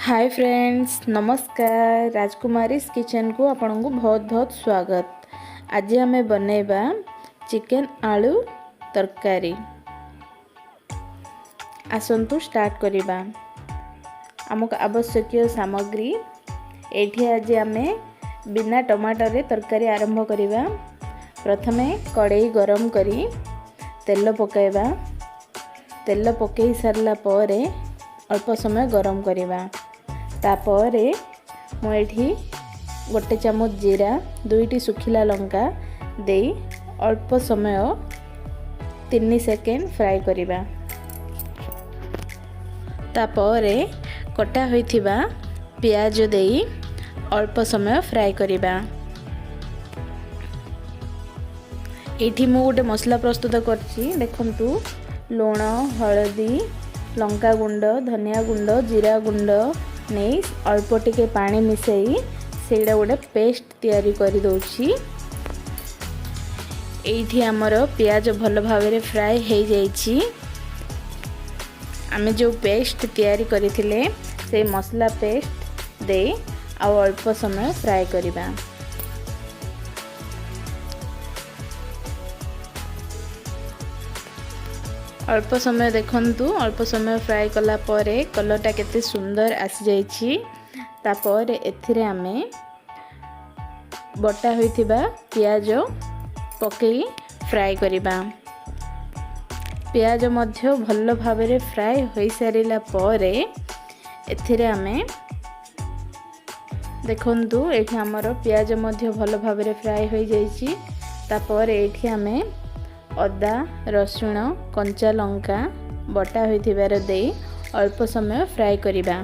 ହାଏ friends, ନମସ୍କାର। ରାଜକୁମାରୀସ୍ କିଚେନ୍କୁ ଆପଣଙ୍କୁ ବହୁତ ବହୁତ ସ୍ୱାଗତ। ଆଜି ଆମେ ବନେଇବା ଚିକେନ୍ ଆଳୁ ତରକାରୀ। ଆସନ୍ତୁ ଷ୍ଟାର୍ଟ କରିବା। ଆମକୁ ଆବଶ୍ୟକୀୟ ସାମଗ୍ରୀ, ଏଇଠି ଆଜି ଆମେ ବିନା ଟମାଟୋରେ ତରକାରୀ ଆରମ୍ଭ କରିବା। ପ୍ରଥମେ କଡ଼େଇ ଗରମ କରି ତେଲ ପକାଇବା। ତେଲ ପକାଇ ସାରିଲା ପରେ ଅଳ୍ପ ସମୟ ଗରମ କରିବା। ତାପରେ ମୁଁ ଏଠି 1 ଚାମଚ ଜିରା, 2ଟି ଶୁଖିଲା ଲଙ୍କା ଦେଇ ଅଳ୍ପ ସମୟ 3 ସେକେଣ୍ଡ ଫ୍ରାଏ କରିବା। ତାପରେ କଟା ହୋଇଥିବା ପିଆଜ ଦେଇ ଅଳ୍ପ ସମୟ ଫ୍ରାଏ କରିବା। ଏଇଠି ମୁଁ ଗୋଟେ ମସଲା ପ୍ରସ୍ତୁତ କରିଛି। ଦେଖନ୍ତୁ, ଲୁଣ, ହଳଦୀ, ଲଙ୍କା ଗୁଣ୍ଡ, ଧନିଆ ଗୁଣ୍ଡ, ଜିରା ଗୁଣ୍ଡ ନେଇ ଅଳ୍ପ ଟିକେ ପାଣି ମିଶାଇ ସେଇଟା ଗୋଟେ ପେଷ୍ଟ ତିଆରି କରିଦେଉଛି। ଏଇଠି ଆମର ପିଆଜ ଭଲ ଭାବରେ ଫ୍ରାଏ ହେଇଯାଇଛି। ଆମେ ଯେଉଁ ପେଷ୍ଟ ତିଆରି କରିଥିଲେ, ସେଇ ମସଲା ପେଷ୍ଟ ଦେଇ ଆଉ ଅଳ୍ପ ସମୟ ଫ୍ରାଏ କରିବା। ଅଳ୍ପ ସମୟ, ଦେଖନ୍ତୁ, ଅଳ୍ପ ସମୟ ଫ୍ରାଏ କଲା ପରେ କଲର୍ଟା କେତେ ସୁନ୍ଦର ଆସିଯାଇଛି। ତାପରେ ଏଥିରେ ଆମେ ବଟା ହୋଇଥିବା ପିଆଜ ପକାଇ ଫ୍ରାଏ କରିବା। ପିଆଜ ମଧ୍ୟ ଭଲ ଭାବରେ ଫ୍ରାଏ ହୋଇସାରିଲା ପରେ ଏଥିରେ ଆମେ, ଦେଖନ୍ତୁ, ଏଇଠି ଆମର ପିଆଜ ମଧ୍ୟ ଭଲ ଭାବରେ ଫ୍ରାଏ ହୋଇଯାଇଛି। ତାପରେ ଏଇଠି ଆମେ ଅଦା, ରସୁଣ, କଞ୍ଚା ଲଙ୍କା ବଟା ହୋଇଥିବାର ଦେଇ ଅଳ୍ପ ସମୟ ଫ୍ରାଏ କରିବା।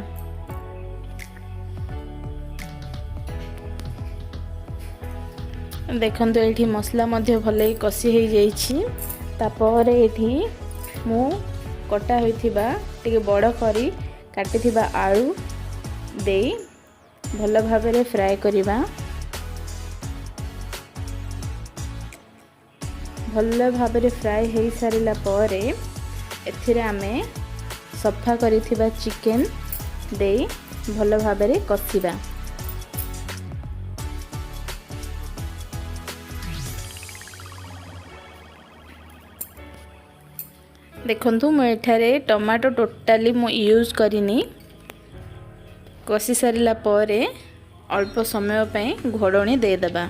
ଦେଖନ୍ତୁ, ଏଇଠି ମସଲା ମଧ୍ୟ ଭଲକି କଷି ହେଇଯାଇଛି। ତାପରେ ଏଇଠି ମୁଁ କଟା ହୋଇଥିବା, ଟିକେ ବଡ଼ କରି କାଟିଥିବା ଆଳୁ ଦେଇ ଭଲ ଭାବରେ ଫ୍ରାଏ କରିବା। ଭଲ ଭାବରେ ଫ୍ରାଏ ହେଇସାରିଲା ପରେ ଏଥିରେ ଆମେ ସଫା କରିଥିବା ଚିକେନ୍ ଦେଇ ଭଲ ଭାବରେ କଷିବା। ଦେଖନ୍ତୁ, ମୁଁ ଏଠାରେ ଟମାଟୋ ଟୋଟାଲି ମୁଁ ୟୁଜ୍ କରିନି। କଷି ସାରିଲା ପରେ ଅଳ୍ପ ସମୟ ପାଇଁ ଘୋଡ଼ଣୀ ଦେଇଦେବା।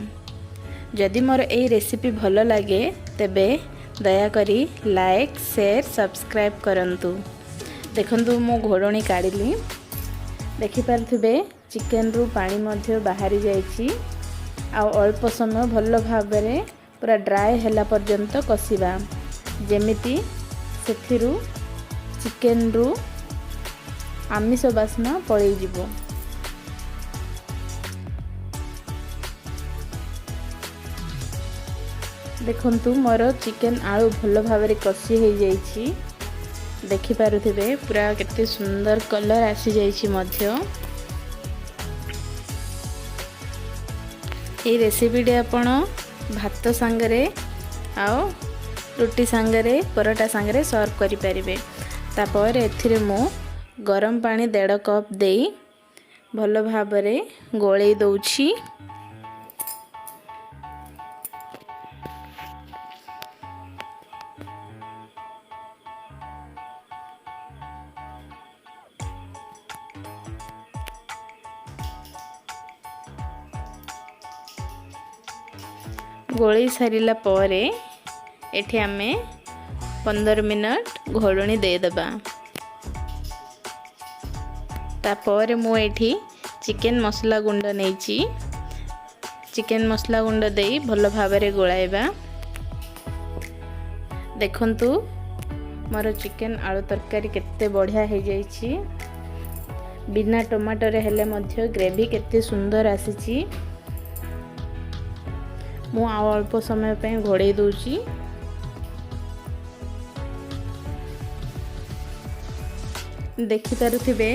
ଯଦି ମୋର ଏଇ ରେସିପି ଭଲ ଲାଗେ, ତେବେ ଦୟାକରି ଲାଇକ୍, ସେୟାର, ସବସ୍କ୍ରାଇବ୍ କରନ୍ତୁ। ଦେଖନ୍ତୁ, ମୁଁ ଘୋଡ଼ଣୀ କାଢ଼ିଲି। ଦେଖିପାରୁଥିବେ, ଚିକେନରୁ ପାଣି ମଧ୍ୟ ବାହାରି ଯାଇଛି। ଆଉ ଅଳ୍ପ ସମୟ ଭଲ ଭାବରେ ପୁରା ଡ୍ରାଏ ହେଲା ପର୍ଯ୍ୟନ୍ତ କଷିବା, ଯେମିତି ସେଥିରୁ ଚିକେନରୁ ଆମିଷ ବାସ୍ନା ପଳେଇଯିବ। ଦେଖନ୍ତୁ, ମୋର ଚିକେନ୍ ଆଳୁ ଭଲ ଭାବରେ କଷି ହେଇଯାଇଛି। ଦେଖିପାରୁଥିବେ, ପୁରା କେତେ ସୁନ୍ଦର କଲର୍ ଆସିଯାଇଛି ମଧ୍ୟ। ଏଇ ରେସିପିଟି ଆପଣ ଭାତ ସାଙ୍ଗରେ ଆଉ ରୁଟି ସାଙ୍ଗରେ, ପରଟା ସାଙ୍ଗରେ ସର୍ଭ କରିପାରିବେ। ତାପରେ ଏଥିରେ ମୁଁ ଗରମ ପାଣି 1.5 କପ୍ ଦେଇ ଭଲ ଭାବରେ ଗୋଳେଇ ଦେଉଛି। ଗୋଳେଇ ସାରିଲା ପରେ ଏଠି ଆମେ 15 ମିନିଟ୍ ଘୋଡ଼ଣୀ ଦେଇଦେବା। ତାପରେ ମୁଁ ଏଠି ଚିକେନ୍ ମସଲା ଗୁଣ୍ଡ ନେଇଛି। ଚିକେନ୍ ମସଲା ଗୁଣ୍ଡ ଦେଇ ଭଲ ଭାବରେ ଗୋଳାଇବା। ଦେଖନ୍ତୁ, ମୋର ଚିକେନ୍ ଆଳୁ ତରକାରୀ କେତେ ବଢ଼ିଆ ହେଇଯାଇଛି। ବିନା ଟମାଟୋରେ ହେଲେ ମଧ୍ୟ ଗ୍ରେଭି କେତେ ସୁନ୍ଦର ଆସିଛି। ମୁଁ ଆଉ ଅଳ୍ପ ସମୟ ପାଇଁ ଘୋଡ଼େଇ ଦେଉଛି। ଦେଖିପାରୁଥିବେ,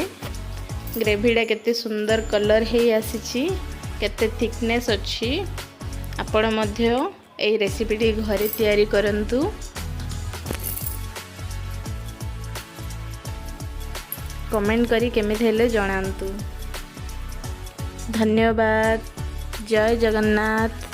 ଗ୍ରେଭିଟା କେତେ ସୁନ୍ଦର କଲର୍ ହେଇ ଆସିଛି, କେତେ ଥିକନେସ୍ ଅଛି। ଆପଣ ମଧ୍ୟ ଏଇ ରେସିପିଟି ଘରେ ତିଆରି କରନ୍ତୁ। କମେଣ୍ଟ କରି କେମିତି ହେଲେ ଜଣାନ୍ତୁ। ଧନ୍ୟବାଦ। ଜୟ ଜଗନ୍ନାଥ।